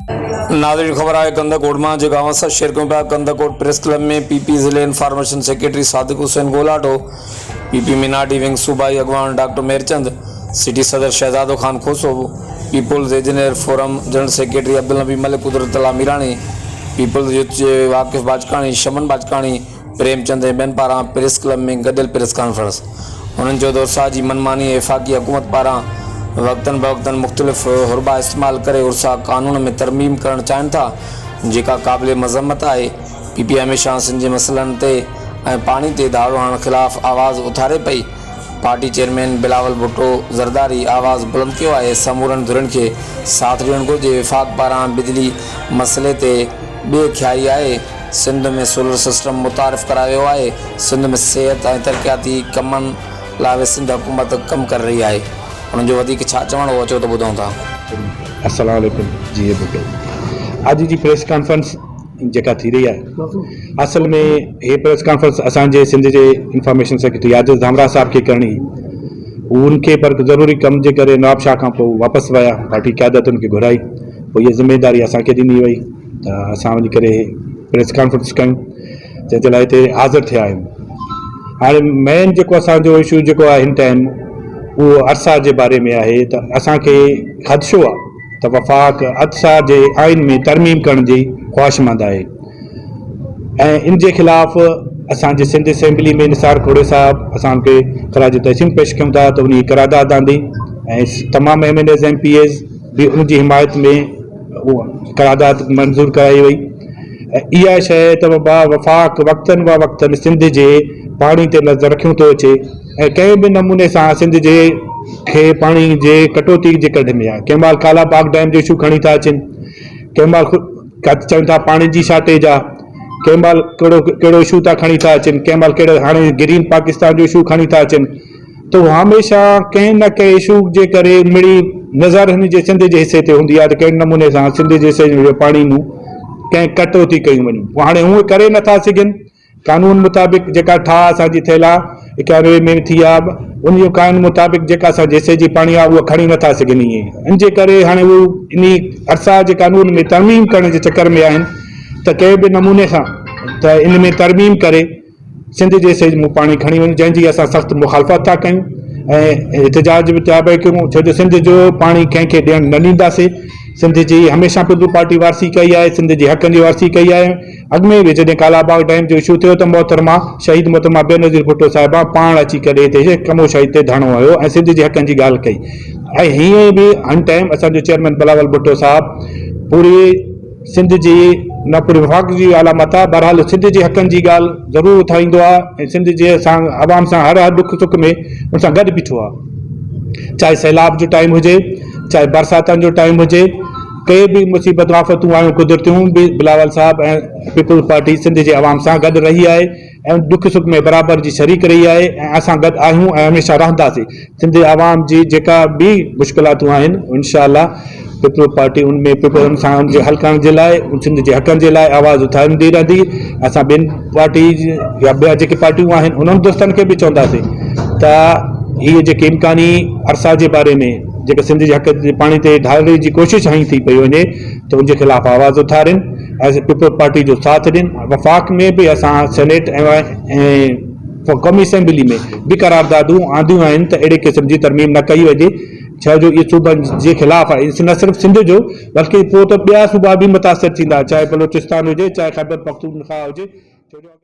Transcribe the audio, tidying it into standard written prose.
ناظرين خبر آهي ڪنڌڪوٽ مان جيڪا اوهان سان شيئر ڪيون پيا Kandhkot press club ۾ P P ضلعي information secretary Sadiq Hussain Golato, P P minority wing صوبائي اڳواڻ ڊاڪٽر ميرچند، سٽي صدر Shahzado Khan Khoso, peoples engineer forum general secretary Abdulnabi Malik Qudrat Ullah Mirani, peoples youth جي واقف باجڪاڻي، شمن باجڪاڻي، پريم چند ۽ ٻين پاران پريس ڪلب ۾ گڏيل پريس ڪانفرنس. هنن چيو ته ارسا جي من ماني ۽ وفاقي حڪومت پاران وقتن بوقتن مختلف حربا استعمال ڪري ارسا قانون ۾ ترميم ڪرڻ چاهين ٿا جيڪا قابل مذمت آهي، پي پي هميشه سنڌ جي مسئلن تي ۽ پاڻي تي ڌاڙو هڻڻ خلاف آواز اٿاري پئي، پارٽي چيئرمين بلاول ڀٽو زرداري آواز بلند ڪيو آهي، سمورن ڌرين کي ساٿ ڏيڻ گهرجي، وفاق پاران بجلي مسئلي تي بي خيالي آهي، سنڌ ۾ سولر سسٽم متعارف ڪرايو ويو آهي، سنڌ ۾ صحت ۽ ترقياتي ڪمن لاء به سنڌ حڪومت ڪم ڪري رهي آهي، انهن جو وڌيڪ ڇا چوڻ هو اچو ته ٻڌون ٿا. السلام عليڪم جي اي ڀٽو اڄ جي پريس ڪانفرنس جيڪا ٿي رهي آهي اصل ۾ هي پريس ڪانفرنس اسان جي سنڌ جي انفارميشن سيڪريٽري عاجز ڌامراهه صاحب کي ڪرڻي هئي ان کي پر ضروري ڪم جي ڪري نواب شاهه کان پوء واپس ويا پارٽي قيادت ان کي گهرائي پوء هي ذميداري اسان کي ڏني وئي ته اسان وڃي ڪري پريس ڪانفرنس ڪيون جنهن جي لاء هتي حاضر ٿيا آهيون هاڻي مين جيڪو اسان جو اشو جيڪو آهي هن ٽائيم اهو ارسا جي باري ۾ آهي ته اسان کي خدشو آهي ته وفاق ارسا جي آئين ۾ ترميم ڪرڻ جي خواهشمند آهي ۽ ان جي خلاف اسان جي سنڌ اسيمبلي ۾ نثار کوڙي صاحب اسان ان کي خراج تحسين پيش ڪيون ٿا ته انهي قرارداد آندي ۽ تمام M N As M P As به ان جي حمايت ۾ قرارداد منظور ڪرائي وئي ۽ اها شيء ته وفاق وقتن با وقتن سنڌ جي پاڻي تي نظر رکيون ٿو اچي ۽ ڪنهن به نموني سان سنڌ جي کي پاڻي جي ڪٽوتي جي ڪڍ ۾ آهي ڪنهن مهل ڪالا باغ ڊيم جو اشو کڻي ٿا اچن ڪنهن مهل چون ٿا پاڻي جي شارٽيج آهي ڪنهن مهل ڪهڙو ڪهڙو اشو ٿا کڻي ٿا اچن ڪنهن مهل ڪهڙو هاڻي گرين پاڪستان جو اشو کڻي ٿا اچن ته هميشه ڪنهن نه ڪنهن اشو جي ڪري مڙئي نظر هن جي سنڌ جي حصي تي هوندي آهي ته ڪهڙي نموني سان سنڌ جي حصي جو پاڻي مون ڪنهن ڪٽوتي ڪيون وڃون پوء هاڻي هو ڪري نٿا سگهن قانون مطابق جيڪا ٺاهه اسان جي ٿيل آهي 91 ۾ ٿي آهي ان جو قانون مطابق جيڪا اسان جي حصي جي پاڻي آهي اها کڻي نٿا سگهن ائين ان جي ڪري هاڻي هو انهي ارسا جي قانون ۾ ترميم ڪرڻ جي چڪر ۾ آهن ته ڪنهن به نموني سان ته ان ۾ ترميم ڪري سنڌ جي سيج مون پاڻي کڻي وڃي جنهن جي اسان سخت مخالفت ٿا ڪيون ۽ احتجاج به ٿيا پئي ڪيون ڇو جو سنڌ جو پاڻي ڪنهن کي ڏيڻ نه ڏينداسين سنڌ جي هميشه پيپلز پارٽي وارثي ڪئي آهي سنڌ جي حقن جي وارثي ڪئي آهي اڳ ۾ به جڏهن ڪالا باغ ڊيم جو اشو ٿيو ته محترمه شهيد محترمه بينظير ڀٽو صاحبه پاڻ اچي ڪري هتي ڪمو شهيد تي ڌرڻو هنيو ۽ سنڌ جي حقن جي ڳالهه ڪئي ۽ هيئن به هن ٽائيم اسان جو چيئرمين بلاول ڀٽو صاحب پوري سنڌ جي نه پوري وفاق جي علامت آهي بهرحال سنڌ جي حقن جي ڳالهه ضرور اٿاريندو آهي ۽ سنڌ جي سان عوام سان هر هر ڏک سک ۾ ان سان گڏ بيٺو آهي چاهي سيلاب جو ٽائيم هجي چاهي برساتن جو ٽائيم هجي ڪي به مصيبتون آفتون آيون قدرتيون به بلاول صاحب ۽ پيپلز پارٽي سنڌ جي عوام سان گڏ رهي آهي ۽ ڏک سک ۾ برابر جي شريڪ رهي آهي ۽ اسان گڏ آهيون ۽ هميشه رهنداسين سنڌ جي عوام جي جيڪا به مشڪلاتون آهن انشاء الله پيپلز پارٽي ان ۾ ان سان ان جي حل ڪرڻ جي لاء سنڌ جي حقن جي لاء آواز اٿاريندي رهندي اسان ٻين پارٽي يا ٻيا جيڪي پارٽيون آهن انهن دوستن کي به چونداسين ته هي جيڪي امڪاني ارسا جي باري ۾ جيڪي سنڌ جي حق جي پاڻي تي ڌاڙي جي ڪوشش هنئي ٿي پئي وڃي ته ان جي خلاف آواز اٿارين ۽ پيپلز پارٽي جو ساٿ ڏين وفاق ۾ به اسان سينيٽ ۽ قومي اسيمبلي ۾ به قراردادون آنديون آهن ته اهڙي قسم جي ترميم نه ڪئي وڃي ڇو جو اهي صوبن جي خلاف آهي نه صرف سنڌ جو بلڪه پوء ته ٻيا صوبا به متاثر ٿيندا چاهي بلوچستان هجي چاهي خيبر پختونخوا هجي.